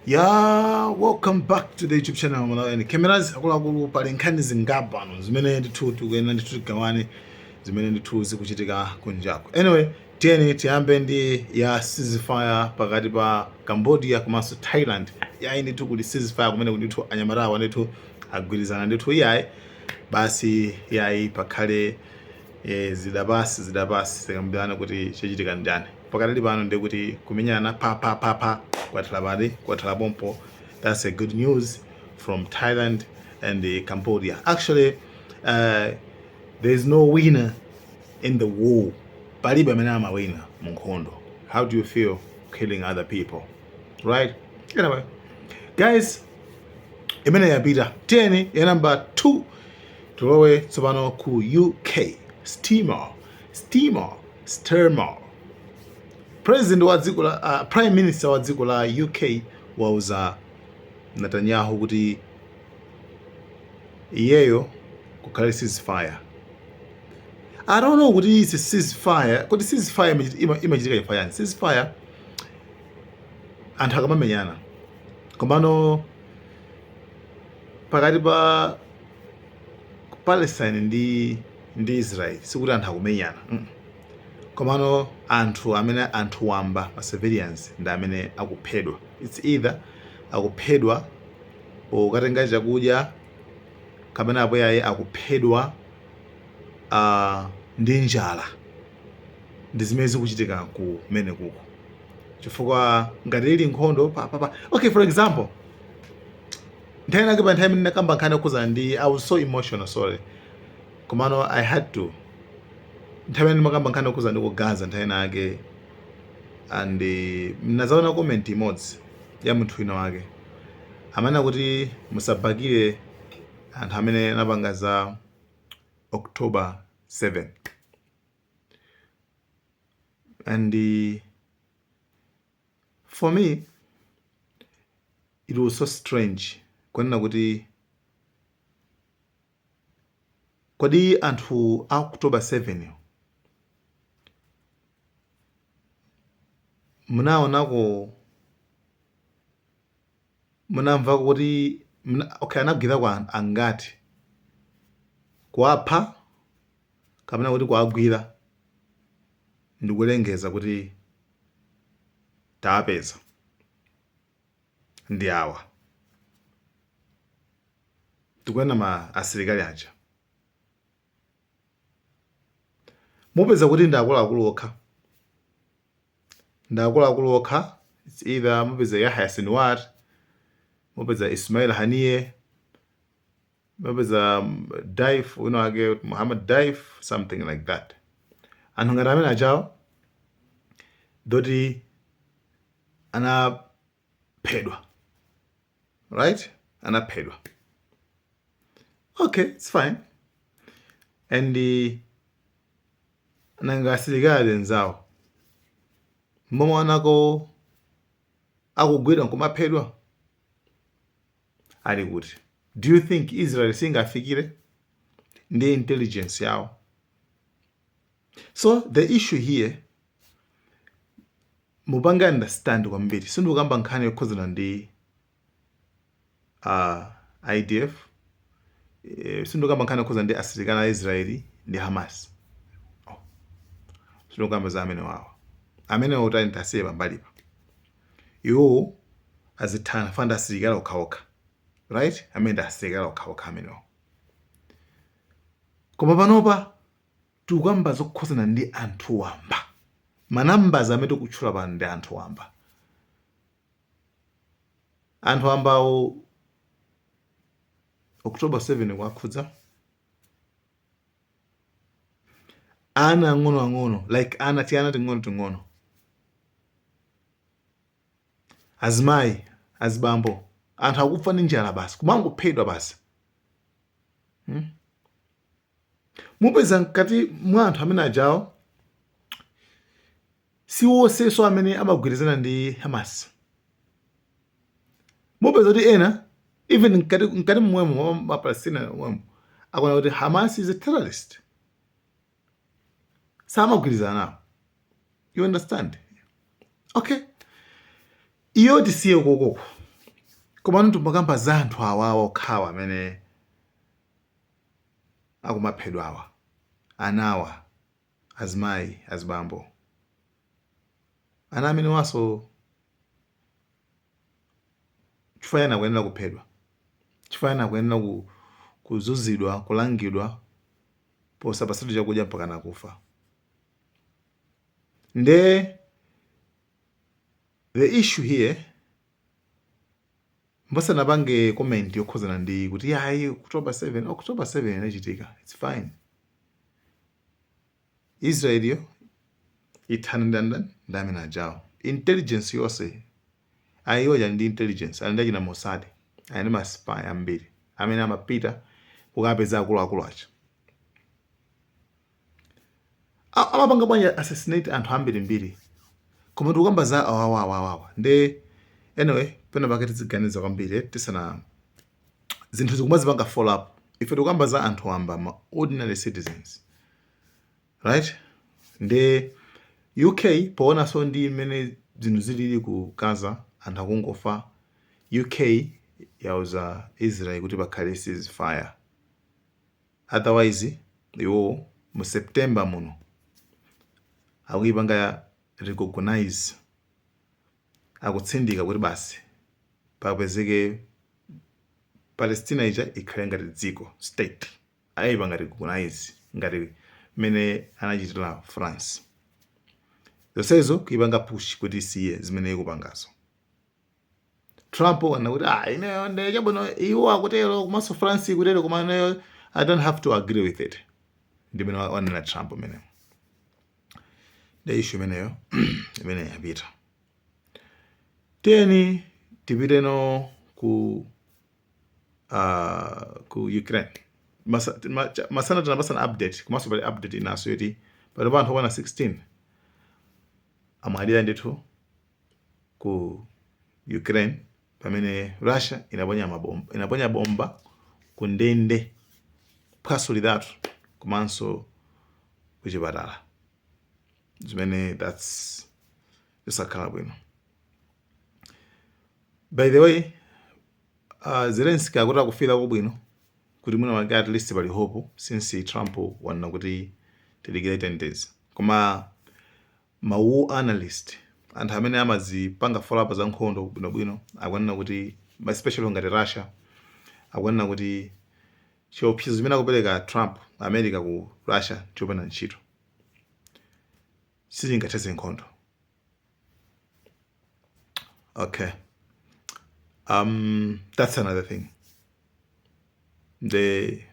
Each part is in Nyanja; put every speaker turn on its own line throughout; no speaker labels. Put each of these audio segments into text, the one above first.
Ya, welcome back to the YouTube channel Malawi Cameras. Akuluakulu, pali nkhani zingapo pano zimene ndithu tikuyenera ndithu tigawane, zimene ndithu zikuchitika kunjako. Anyway, tiyeni tiyambe ndi ya ceasefire pakati pa Cambodia komanso Thailand. Yayi ndithu, kuli ceasefire kumene ndithu anyamatawa ndithu agwirizana ndithu, iyayi basi, yayi pakhale zidapasi zidapasi, zikambirana kuti chachitika njani. Pakatali pano ndiye kuti kumenyana pa pa pa pa kwathera pati? Kwathera pompo. That's a good news from Thailand and Cambodia. Actually, there is no winner in the war. Palibe amene amawina mu nkhondo. How do you feel killing other people, right? Anyway guys, imene yapita. Tiyeni ya number 2, tilowe tsopano ku UK. Steamer, Steamer, Starmer, president wa dziko la prime minister wa dziko la UK wauza Netanyahu kuti iyeyo kukhale ceasefire. I don't know kuti isi ceasefire, kuti ceasefire imachitika chifukwa chani. Ceasefire anthu akamamenyana, komano pakati pa Palestine ndi Israel sikuti anthu akumenyana, Komano anthu amene, anthu wamba, ma civilians ndi amene akuphedwa. It's either akuphedwa pokatenga chakudya kapena apo yayi akuphedwa ndi njala. Ndi zimene zikuchitika kumene kuko, chifukwa ngati ili nkhondo pa, pa, pa. Okay, for example, nthawi nake, pa nthawi imene ndinakamba nkhani yokhuzana ndi, I was so emotional, sorry, komano I had to. Nthawi imene ndimakamba nkhani yokhuzana ndi ku Gaza nthawi nake, and nazaona comment imodzi ya munthu wina wake amene akuti musabakire anthu amene anapanga za October 7. And for me it was so strange kunena kuti kodi anthu a October 7 munaonako, munamvako kuti okay, anagwirako angati, kuwapha kapena kuti kuwagwira ndikulengeza kuti tawapeza ndi awa, tikunena ma asilikali aja? Mupeza kuti ndi akuluakulu okha, ndi akuluakulu okha. It's either mupeza Yahya Sinwar, mupeza Ismail Haniyeh, mupeza Daif wina wake, Muhammad Daif, something like that. Anthu ngati amene achawo doti anaphedwa, right? Anaphedwa, okay, it's fine. And nanga asilikali anzawo mumaonako akugwidwa nkumaphedwa ali kuti? Do you think Israel singafikire ndi intelligence yawo? So the issue here, mupange understand kwambiri, sindikukamba nkhani yokhuzana ndi IDF, sindikukamba nkhani yokhuzana ndi asilikali a Israeli ndi Hamas, oh. Sindikukamba za amene wawa, amene utali ntasiye pambalipa, iwo azithana fanda asilikali okhaokha, right? Amene ndi asilikali okhaokha amenewo. Koma panopa tikukamba zokhuzana ndi anthu wamba. Ma numbers amene tikutchula pano ndi anthu wamba. Anthu wambawo October 7 kuwakhudza, ana ang'onoang'ono, like ana, tiana ting'ono ting'ono, azimayi, azibambo, anthu akufa ndi njala basi, kumangophedwa basi, Mupeza mkati mwa anthu amene ajawo si wonsenso amene amagwirizana ndi Hamas. Mupeza kuti ena even mkati momwemo mwa Palestina momwemo akuona kuti Hamas is a terrorist, samagwirizana nawo. You understand? Okay, iyo tisiye kokoko. Komano timakamba za anthu awawa okhawa amene akumaphedwawa, anawa, azimayi, azibambo, ana amene waso chifukwa chani akuyenera kuphedwa? Chifukwa chani akuyenera kuzunzidwa, kulangidwa, posapatsidwa chakudya mpaka nakufa? Nde the issue here, mbosanapange comment yokhuzana ndi kuti yayi, October 7, October 7 inachitika, it's fine. Israel yo ithana ndi ndi amene ajawo. Intelligence yonse ayiwo ali ndi intelligence, ali ndi achina Mossad, ali ndi ma spy ambiri amene amapita kukapeza akuluakulu aja. Amapanga bwanji assassinate anthu ambirimbiri? Koma tikukamba za awawawawawa. Nde anyway, pena pake tiziganiza kwambiri tisana zinthu zikumazipanga follow up. Ife tikukamba za anthu wamba, ma ordinary citizens, right? Nde UK poonanso ndi mmene zinthu zilili ku Gaza, anthu akungofa, UK yauza Israel kuti pakhale ceasefire, otherwise iwo mu September muno akuyipanga recognize, akutsindika kuti basi papezeke Palestina ija ikhale ngati dziko, state, ayipanga recognize ngati mmene anachitira France. Zonsezo kuipanga push kuti isiye zimene ikupangazo. Trump wana kuti, "Ah, ineyo ndi chabwino, iwo akutero komanso France ikutero, koma ineyo I don't have to agree with it." Ndimene wanena Trump imeneyo. Ndi issue imeneyo imene yapita. Tiyeni tipiteno ku Ukraine. Masana tinapasana update, komanso pali update inaso yoti pali anthu okwana 16 amwalira ndithu ku Ukraine pamene Russia inaponya mabomba, inaponya bomba ku ndende, phwasuliratu, komanso ku chipatala, zimene that's zisakhala bwino. By the way, Zelensky akuti akufira bwino, kuti mwina wake at least pali hope since Trump wanena kuti tidikire 10 days. Koma ma war analyst, anthu amene amazipanga follow up za nkhondo bwinobwino, akunena kuti, especially ngati Russia, akunena kuti chiopsezo chimene akupereka Trump, America ku Russia, chopanda ntchito, sichingathetse nkhondo. Okay, that's another thing. Nde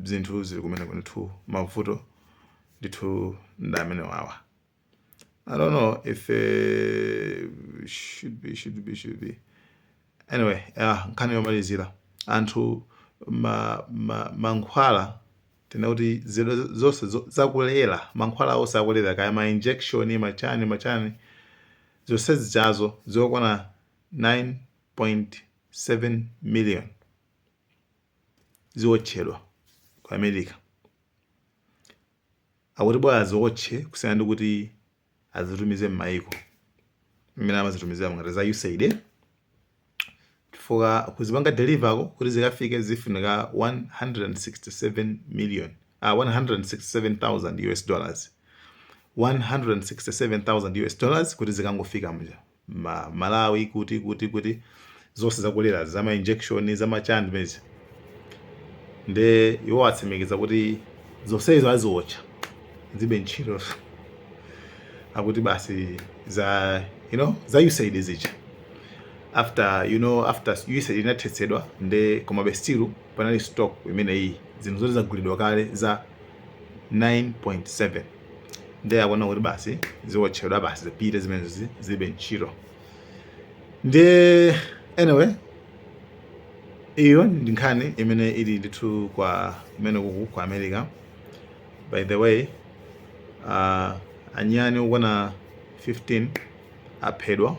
zinthu zili kumeneko ndithu, mavuto ndithu ndi amene wawa. I don't know if should be should be should be anyway. Nkhani yomalizira, anthu mankhwala, tena kuti zida zonse zakulera, mankhwala onse akulera, kaya ma injection, machani machani, zonse zichazo zokwana 9.7 million ziwotchedwa ku America. Akuti bwana ziwotche kusiyana ndi kuti azitumize m'mayiko mmene amazitumizira ngati za USAID, chifukwa kuzipanga deliver ko kuti zikafike zifunika 167 million, 167,000 US dollars, 167,000 US dollars kuti zikangofika mja Malawi, kuti zonse zakulera, zama injection, zamachani mezi. Nde iwo atsimikiza kuti zonsezo aziwotcha, zibe ntchito. Akuti basi za za USAID zija, after after USAID inathetsedwa, nde komabe still panali stock imeneyi, zinthu zoti zagulidwa kale za 9.7. Nde akuona kuti basi ziwotchedwa, basi zipite zimenezi, zilibe ntchito. Nde anyway, iyo ndi nkhani imene ili ndithu kwa kumene kuku ku America. By the way, anyani okwana 15 aphedwa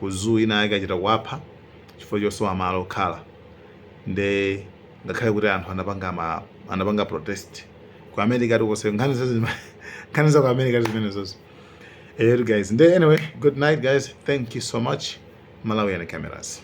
ku zoo ina yake, achita kuwapha chifukwa chosowa malo okhala. Nde ngakhale kuti anthu anapanga protest ku America tikonse, nkhani za ku America zimenezozo. Guys, nde anyway, good night guys, thank you so much. Malawian Cameras.